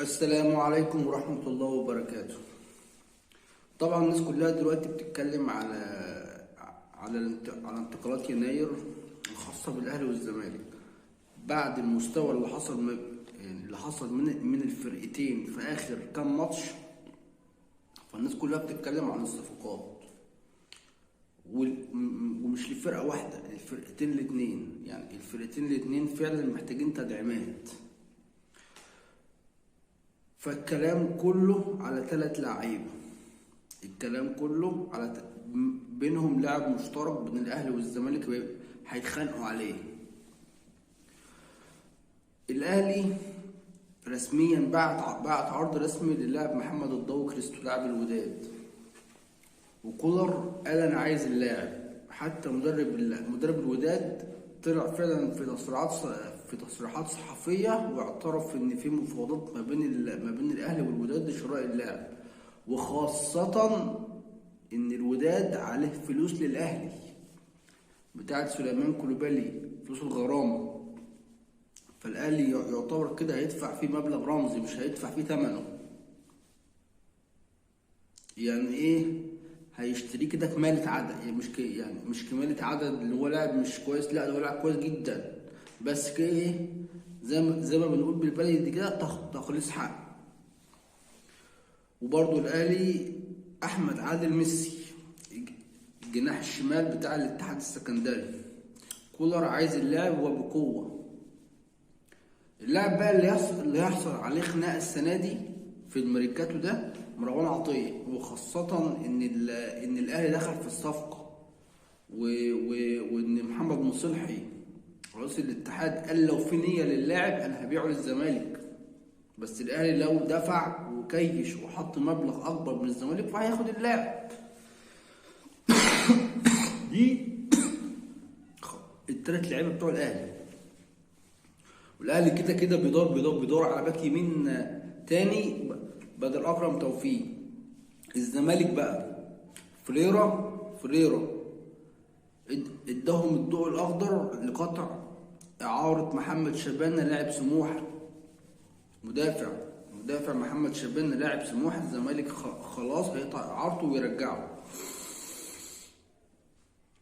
السلام عليكم ورحمة الله وبركاته. طبعا الناس كلها دلوقتي بتتكلم على انتقالات يناير الخاصة بالأهلي والزمالك بعد المستوى اللي حصل اللي حصل من الفرقتين في آخر كام ماتش. فالناس كلها بتتكلم عن الصفقات ومش لفرقة واحدة، الفرقتين الاتنين، يعني الفرقتين الاتنين فعلا محتاجين تدعيمات. فالكلام كله على 3 لعيبة، الكلام كله على بينهم لاعب مشترك بين الاهلي والزمالك هيتخانقوا عليه. الاهلي رسميا بعت عرض رسمي للاعب محمد الضوء كريستو لاعب الوداد، وكولر قال انا عايز اللاعب. حتى مدرب الوداد طلع فعلا في تصريحات صحفية واعترف ان في مفاوضات ما بين الاهلي والوداد لشراء اللاعب، وخاصة ان الوداد عليه فلوس للاهلي بتاعه سليمان كولوبالي، فلوس الغرامة. فالاهلي يعتبر كده هيدفع فيه مبلغ رمزي، مش هيدفع فيه ثمنه. يعني ايه هيشتريه كده كمالة عدد، يعني مش كمالة عدد اللي هو لاعب مش كويس، لا ده هو لاعب كويس جدا، بس كده ايه زي ما بنقول بالبلدي كده تخليص حق. وبرده الاهلي احمد عادل ميسي الجناح الشمال بتاع الاتحاد السكندري، كولر عايز اللاعب وبقوة. اللاعب بقى اللي يحصل عليه خناقه السنة دي في الميركاتو ده مروان عطية، وخاصة ان الاهلي دخل في الصفقة وان محمد مصلحي رئيس الاتحاد قال لو في نيه للاعب انا هبيعه للزمالك، بس الاهلي لو دفع وكيش وحط مبلغ اكبر من الزمالك فهياخد اللاعب. دي الثلاث لعيبة بتوع الاهلي. والاهلي كده كده بيدور على باك يمين تاني بدل اكرم توفيق. الزمالك بقى فريرا اداهم الضوء الاخضر لقطع اعاره محمد شبانه لاعب سموحه، مدافع محمد شبانه لاعب سموحه. الزمالك خلاص هيقطع اعارته ويرجعه.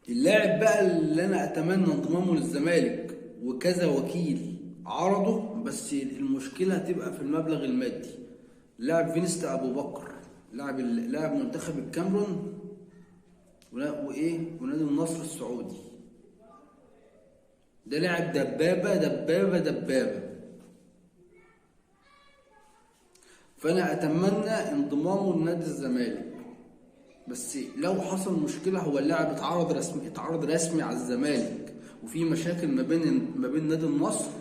اللاعب بقى اللي انا اتمنى انضمامه للزمالك وكذا وكيل عرضه، بس المشكلة هتبقى في المبلغ المادي، لاعب فينيستا ابو بكر، لاعب منتخب الكاميرون وايه ونادي النصر السعودي. ده لاعب دبابة دبابة دبابة، فانا اتمنى انضمامه لنادي الزمالك. بس لو حصل مشكلة، هو اللاعب اتعرض رسمي على الزمالك، وفي مشاكل ما بين نادي النصر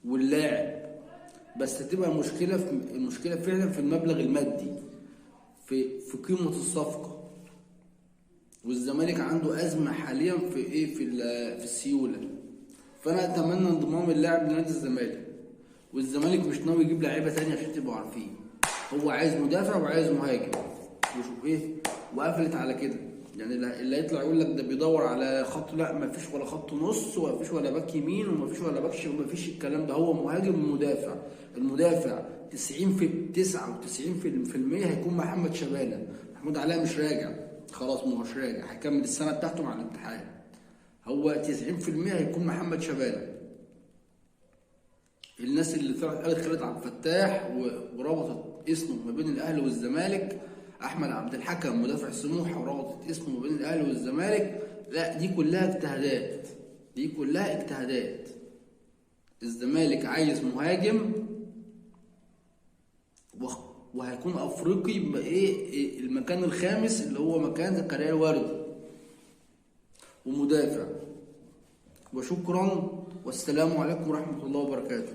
واللاعب، بس هتبقى المشكلة فعلا في المبلغ المادي، في قيمة الصفقة. والزمالك عنده ازمة حاليا في ايه في السيولة. فانا اتمنى انضمام اللاعب لنادي الزمالك. والزمالك مش ناوي يجيب لعيبة تانية عشان تبقوا عارفين، هو عايز مدافع وعايز مهاجم وشوف ايه، وقفلت على كده. يعني اللي هيطلع يقول لك ده بيدور على خط، لا مفيش ولا خط نص ومفيش ولا باك يمين ومفيش ولا باك شمال، ومفيش الكلام ده. هو مهاجم ومدافع. المدافع 99% هيكون محمد شبانه. محمود علاء مش راجع، خلاص ما هوش راجع، هيكمل السنة بتاعته مع الاتحاد. هو 90% هيكون محمد شبانه. الناس اللي طلعت قالت خالد عبد الفتاح وربطت اسمه ما بين الاهلي والزمالك، احمد عبد الحكم مدافع سموحه وربطت اسمه ما بين الاهلي والزمالك، لا دي كلها اجتهادات، دي كلها اجتهادات. الزمالك عايز مهاجم وهيكون افريقي بايه المكان الخامس اللي هو مكان زكريا الوردي، ومدافع. وشكرا والسلام عليكم ورحمة الله وبركاته.